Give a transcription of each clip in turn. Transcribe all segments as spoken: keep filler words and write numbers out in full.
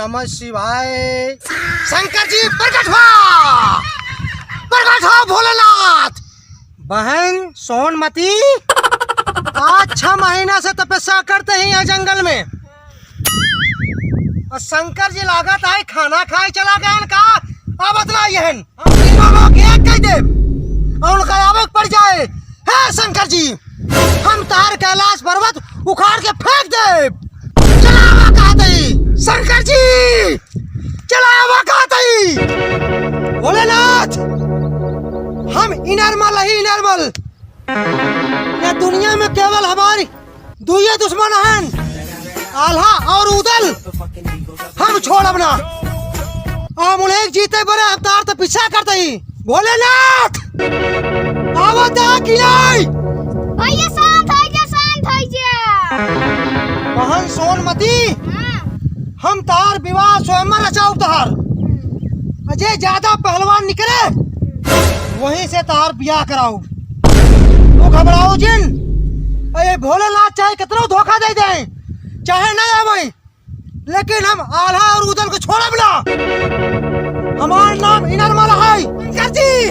नमः शिवाय। शंकर जी प्रकट हुआ, प्रकट हुआ भोलेनाथ। बहन सोनमती, आज छह महीना से तपस्या करते ही यहाँ जंगल में, और शंकर जी लागत है खाना खाए चला गए का, आवत ना यहन। हम तीनों लोग एक कह दे और उनका आवे के पड़ जाए। हे शंकर जी, हम तार कैलाश पर्वत उखाड़ के फेंक दे। चला आवा कहत ही शंकर जी, चला आवा कहत ही। भोलेनाथ, हम इनरमल ही इनरमल, ये दुनिया में केवल हमारी दुइये दुश्मन हन, आल्हा और उदल। हम छोड़ब ना। हम उन्हें जीते बरे अवतार तो पीछा करते ही। भोलेनाथ, आवत है कि नहीं? भैया शांत हो जा, शांत हो जा। बहन सोनमती, हाँ। हम तार विवाह स्वयंवर रचाउब तार। अजय ज्यादा पहलवान निकले, वहीं से तार बियाह कराउब। तू घबराओ जिन। अरे भोलेनाथ चाहे कितनो धोखा दे दे, चाहे ना आवे, लेकिन हम आल्हा और उदल को छोड़ब ना। हमार नाम इनरमल है। शंकर जी,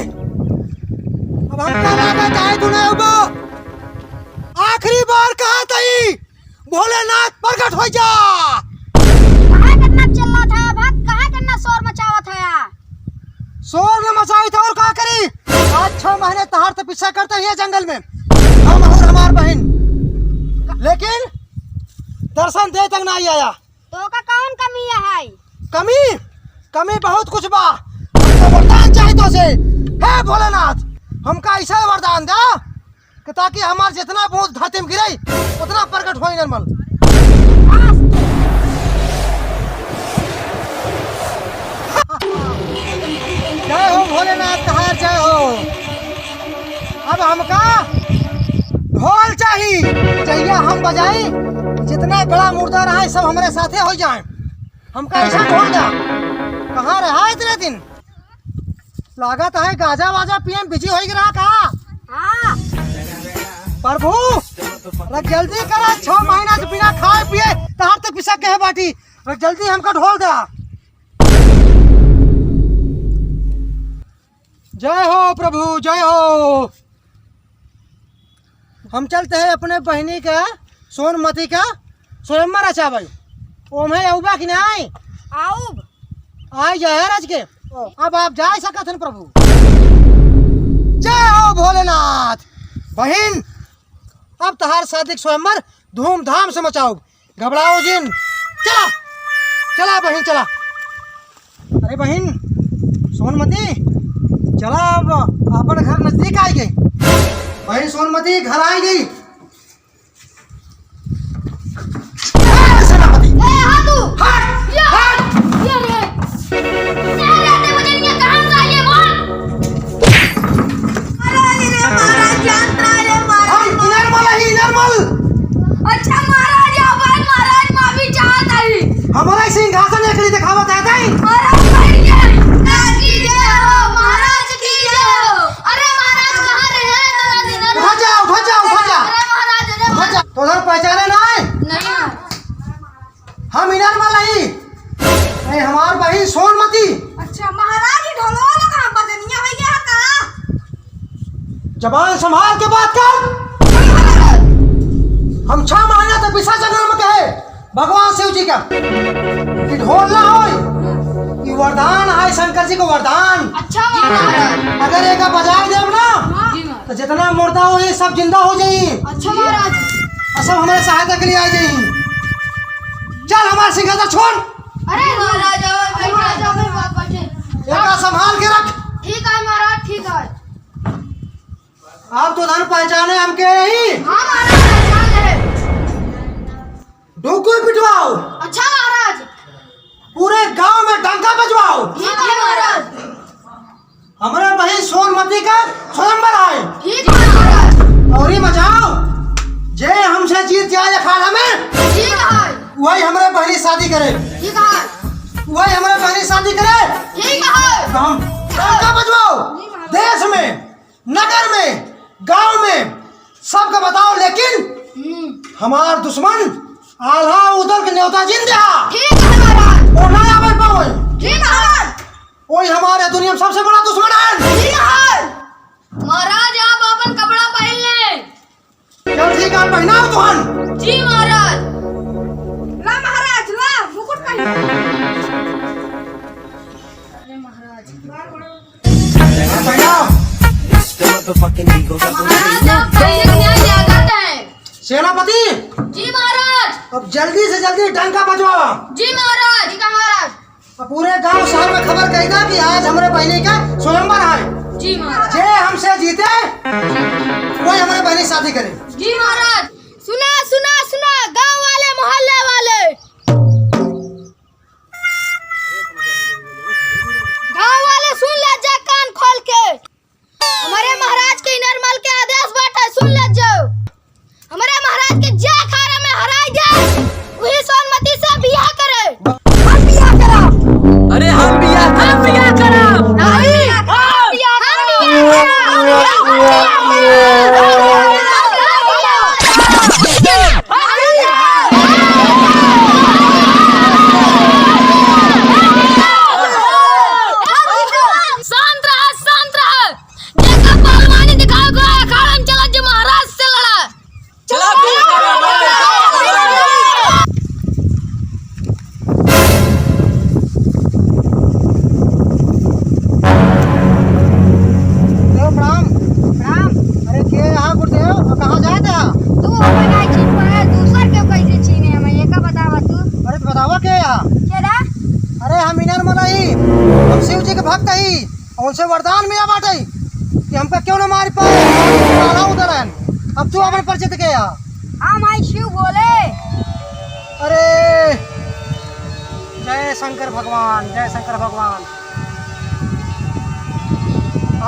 अब हमका लागत है तू ना अउबा। आखिरी बार कहत ही, भोलेनाथ प्रकट हो जा। कहाँ कितना चिल्लात है, भक्त कहाँ कितना शोर मचावत है? शोर न मचाई तो और का करी? आज छह महीने तहार तपस्या करते ही है जंगल में, हम और हमार बहन, लेकिन दर्शन दे तक ना आया। तो का कौन कमी है? कमी? कमी बहुत कुछ बा। हमका वरदान चाही तो से। हे भोलेनाथ, हमका ऐसा वरदान दे कि ताकि हमार जितना बूंद धरती में गिरे, उतना प्रकट होई निर्मल। जय हो भोलेनाथ, तहार जय हो। अब हमका ढोल चाही, जहिया हम बजाई, जितना गड़ा मुर्दा रहा है, सब हमरे साथे हो जाए। हमका ऐसा ढोल दा। कहाँ रहा इतने दिन? लागत है गाजा वाजा पिए में बिजी होई रहा का? हाँ। प्रभु, अरे जल्दी करा, छह महीना से बिना खाए पिए तहार तक पिसा के है बाटी। अरे जल्दी हमका ढोल दा। जय हो प्रभु, जय हो। हम चलते हैं अपने बहिनी का, सोनमती का स्वयंवर रचावे। ओमे अउबा कि नाई? आउब। आई जाए रच के। ओ। अब आप जा सकत हन प्रभु। जय हो भोलेनाथ। बहिन, अब तहार शादी के स्वयंवर धूमधाम से मचाउब। घबराओ जिन। चला, चला बहिन, चला। अरे बहिन सोनमती, चला, अब अपन घर नजदीक आई गई। बहिन सोनमती घर आई गई। ए, सेनापति! ए, हाँ तू! हट! या! हट! या रे! अरे, ते मुझे नहीं कहा था ये बोल। अरे, अरे रे, महाराज जानता है रे, महाराज। हम इनरमल ही इनरमल। अच्छा महाराज, या भाई महाराज, माफी चाहता ही। हमारा सिंहासन एक लिए दिखावा था, नहीं? अरे भैया, महाराज की जय हो, महाराज की जय हो। अरे महाराज, कहाँ रहे हैं? उठा जा, उठा जा, उठा जा। अरे महाराज, अरे उठा जा। तो उधर पहचाने ना है? नहीं। हम इनरमल नहीं। अरे हमार बहिन सोनमती। अच्छा महाराज, ये ढोलवा लगा, बजनिया हो गया का? जबान संभाल के बात कर। हम छह महीना तक बिसा जंगल में कहे भगवान शिव जी का कि ढोल ना होय, ये वरदान है शंकर जी को वरदान। अच्छा महाराज। अगर एका बजाए देब ना, हाँ। तो जितना मुर्दा हो ये सब जिंदा हो जाई। अच्छा महाराज। और सब हमारे सहायता के लिए आ जाई। चल हमारे सिंहासन छोड़। अरे महाराज, अरे महाराज, अरे बाबा जी। एका संभाल के रख। ठीक है महाराज, ठीक है। आप तो धन पहचाने हमके नहीं। हाँ महाराज, पहचान ले। डोकू पिटवाओ। अच्छा महाराज। पूरे गांव में डंका बजवाओ। ठीक है महाराज। हमारे बहिन सोनमती का स्वयंवर आए। ठीक है महाराज। और ये बजाओ, जे हमसे जीत जाए अखाड़ा में, ठीक है। वही हमारे बहिनी शादी करे। ठीक है। वही हमारे बहिनी शादी करे। ठीक है। तो हम डंका बजवाओ। देश में, नगर में, गांव में, सबका बताओ, लेकिन हम्म। हमार दुश्मन आल्हा उदल के न्योता जिन द्या। ठीक है महाराज। वो ना आवे पावे। जी महाराज। वही हमारे दुनिया में सबसे बड़ा दुश्मन है। जी महाराज। महाराज, आप अपन कपड़ा पहन लें। चल ठीक है, पहनाओ तुहन। जी महाराज। ला महाराज, ला, मुकुट पहन। अरे महाराज। पहनाओ। महाराज, आप पहले न्याय ज्यादा है। सेनापति। जी महाराज। अब जल्दी से जल्दी डंका बजवावा। जी महाराज। ठीक है महाराज। अब पूरे गांव शहर में खबर कही दा कि आज हमरे बहिनी का स्वयंवर है। जी महाराज। जे हमसे जीते, वही हमरे बहिनी से शादी करे। जी महाराज। सुना, सुना, सुना, गांव वाले, मोहल्ले वाले, गांव वाले, सुन ले जा कान खोल के। हमरे महाराज के इनरमल के आदेश बाटे, सुन ले जाओ। हमरे महाराज के जे अखाड़ा में हराई जाए, वही सोनमती से बियाह करे। हम बियाह करब। अरे हम बियाह करब, बियाह करब। नहीं, हम बियाह करब। हम बियाह करब। शांत रहा, शांत रहा। जेका पहलवानी दिखावे को है, अखाड़ा में चला, जो महाराज से लड़ा। चला। देव प्रणाम। प्रणाम। अरे के यहाँ गुरुदेव, और कहाँ जात है? तू हमें नहीं चिन्ह पाए, दूसर के कैसे चिन्हे हमें, ये का बतावा तू? अरे तो बतावा के यहाँ? केरा? अरे हम इनरमल ही, हम शिव जी के भक्त ही। उनसे वरदान मिला बाटे कि हमका क्यों ना मार पाए, काला उधर है। अब तू अपन परिचित के आ। हम आई शिव भोले। अरे, जय शंकर भगवान, जय शंकर भगवान।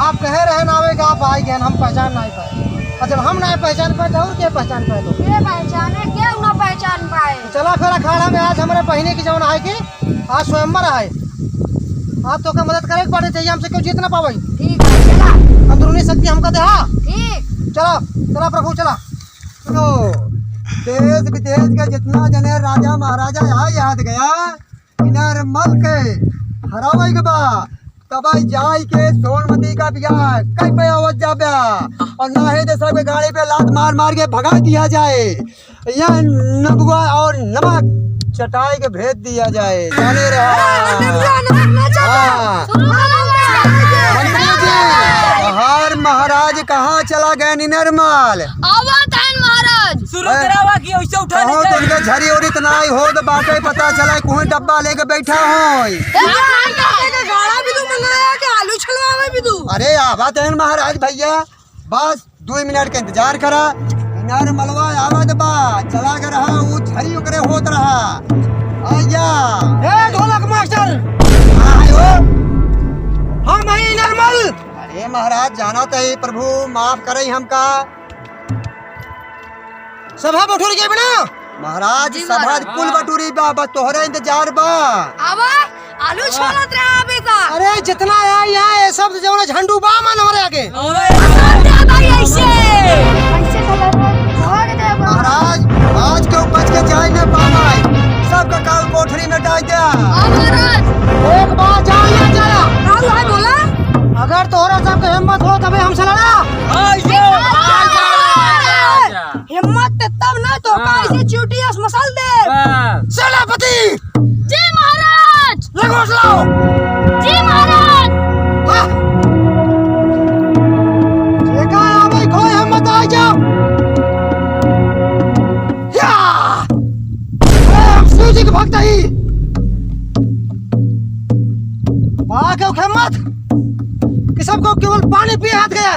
आप कहे रहे ना आवे कि आप आई गए, हम पहचान नहीं पाए। और जब हम नहीं पहचान पाए, तो और क्या पहचान पाए तो? के पहचाने, के ना पहचान पाए। चला फिर अखाड़ा में आज हमारे बहिनी की जौन आए की आज स्वयंवर है, आज तोके मदद करे के बाटे, चाहिए हमसे क्यों जीत ना पावे। ठीक है, चला। अंदरूनी शक्ति हमका दे, हाँ। ठीक। चला, चला प्रभु, चला। सुनो, देश विदेश के जितना जने राजा महाराजा आए, याद गया, इनरमल के हरावे के बा, तब जाई के सोनमती का बियाह कई पे आवत जाबे, और ना है तो सबके गाड़ी पे लात मार मार के भगा दिया जाए। यह नबुआ और नमक चटाई के भेज दिया जाए। जाने रहा। नबुआ, नमक ना चाहता। हाँ। सुनो, सुनो, सुनो। मंत्री जी, हर महाराज कहाँ चला गए इनरमल? आवत हैं महाराज। शुरू ए, करावा कि ऐसे उठा कहो नहीं तो इनके झरी उरी तो ना आई हो तो बाटे पता चला कोई डब्बा लेके बैठा हो। ए, गाड़ा भी तू मंगाया कि आलू छलवावे भी तू? अरे आवत हैं महाराज भैया, बस दो मिनट का इंतजार करा, इनरमलवा आवत बा, चला के रहा, वो झरी ओकरे होत रहा। आइया। ए ढोलक मास्टर। हाँ, आयो। हम हई इनरमल। अरे महाराज, जाना तो ही प्रभु, माफ करे हमका। सभा बटुर गई बना। महाराज, जी सभा महाराज। कुल बटुरी बा, बस तोहरे इंतजार बा। आवा, आलू छोलत रहा बेटा। अरे जितना आया यहाँ, ये सब जौन झंडू बा मन हमरे आगे। अरे। भाग जा भाई ऐसे। ऐसे तो लग रहा है, भाग दे बा। महाराज, आज के उपज के जाए न पावे, सबका काल कोठरी में डाल दे। हाँ महाराज। एक बार जान ले जरा। का हुआ है बोला? अगर तोहरा सबके हिम्मत हो तबे हमसे लड़ा। हाँ, ये। हिम्मत ते तब ना तो हाँ। का ऐसे चूटी अस मसल दे। हाँ। सेनापति। जी महाराज। लंगोट लाओ। जी महाराज। हाँ। जेका आवे खोए हिम्मत आ जाओ। या। ए, हम शिव जी के भक्त ही। बा के हिम्मत कि सबको केवल पानी पिए हाथ गया।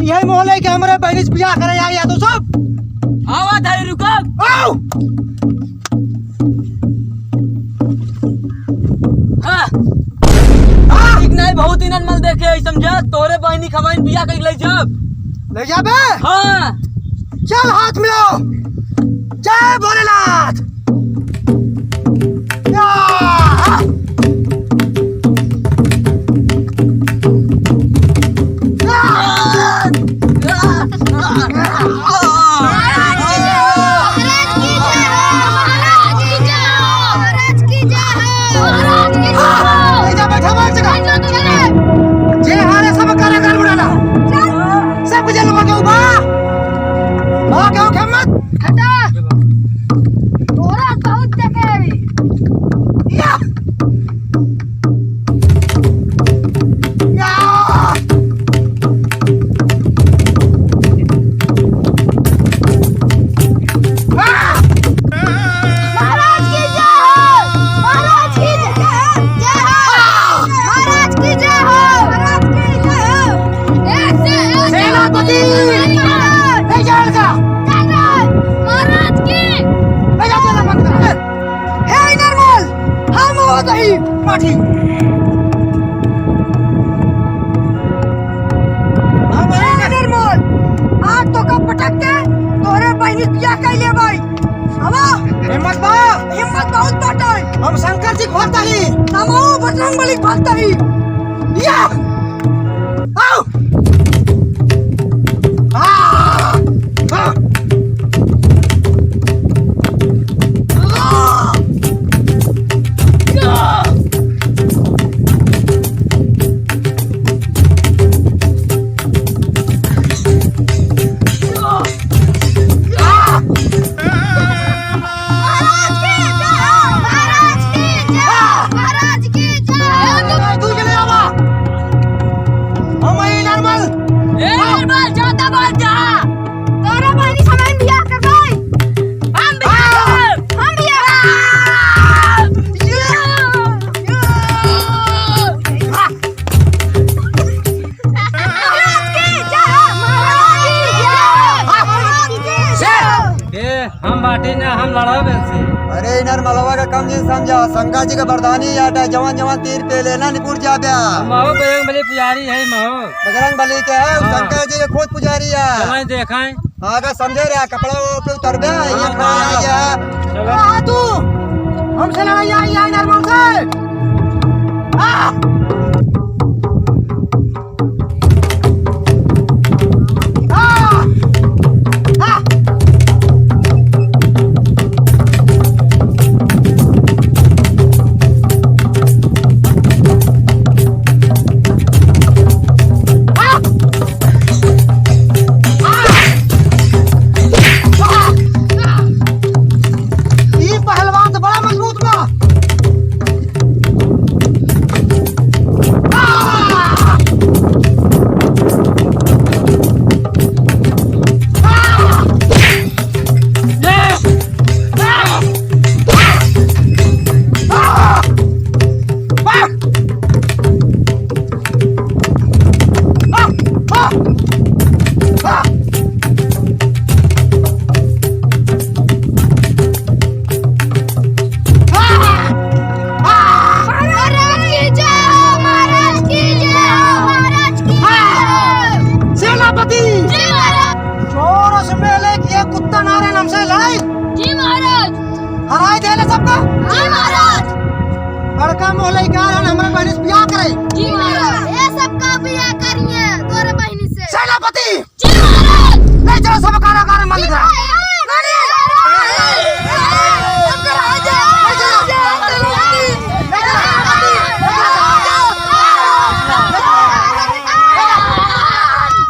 यही मोहल्ले के हमरे बहनी से बियाह करे आ गया तो सब। आवा था रुको। आओ। हाँ। हाँ। ठीक नहीं, बहुत इनरमल देखे, समझा? तोरे बहनी खवाइन बियाह कइले जब। ले जाबे? हाँ। चल, हाथ मिलाओ। जय भोलेनाथ। या! या! महाराज की जय हो, महाराज की जय हो, महाराज की जय हो, महाराज की जय हो। या! महाराज की जय हो! महाराज की जय हो! जय हो! महाराज की जय हो! महाराज की जय हो! एक से एक सेनापति! जय हो! ले जा इनका! जय हो! महाराज की! ले जा, चला मत कर। हे नरमल, हम होत ही पाठी। हम हे नरमल, आज तोका पटक के तोहरे बहिनी बियाह कइ लेबइ। आवा। हिम्मत बा। हिम्मत बहुत बाटे। हम शंकर जी के भक्त ही। हम बजरंग बली के भक्त ही। या। आओ। आ। आ। आ। महाराज की जय हो, महाराज की जय हो, महाराज की जय हो। ए, तू चले आवा। हम आई नरमल। ए, नरमल, ज्यादा बोल जा। तोरा बहिनी से हम बियाह करबै। हम बियाह करबै। हम बियाह करबै। महाराज की जय हो, महाराज की जय हो, महाराज की जय हो। ए, हम बाटी ना, हम लड़ब इनसे। अरे, इनर मलवा का कम जिन समझा, शंकर जी का वरदानी याद है, जवान जवान तीर पे लेना निपुर जाब्या। हम आओ बजरंग बली पुजारी है, हम आओ। बजरंग बली के है, हाँ। शंकर जी के खुद पुजारी है। चलाएं देखाएं। आगे समझे रे, कपड़ा वो पे उतर बे, ये हाँ, खा हाँ। गया। चलो। आ तू, हमसे लड़ाई आई, आई नरमल से। आ! आ! आ! ई पहलवान तो बड़ा मजबूत बा। महाराज की जय हो, महाराज की जय हो, महाराज की जय हो। सेनापति। जी महाराज। जोर से बोले कि ये कुत्ता नारे नाम से लड़ाई। जी महाराज। हराई देले सबका। जी महाराज। बड़का मोह लइका रहन, हमरे बहिनी से बियाह करे। जी महाराज। ये सबका बियाह करिए तोरे बहिनी से। सेनापति। जी महाराज। ले चलो सब कारागार में बंद करा।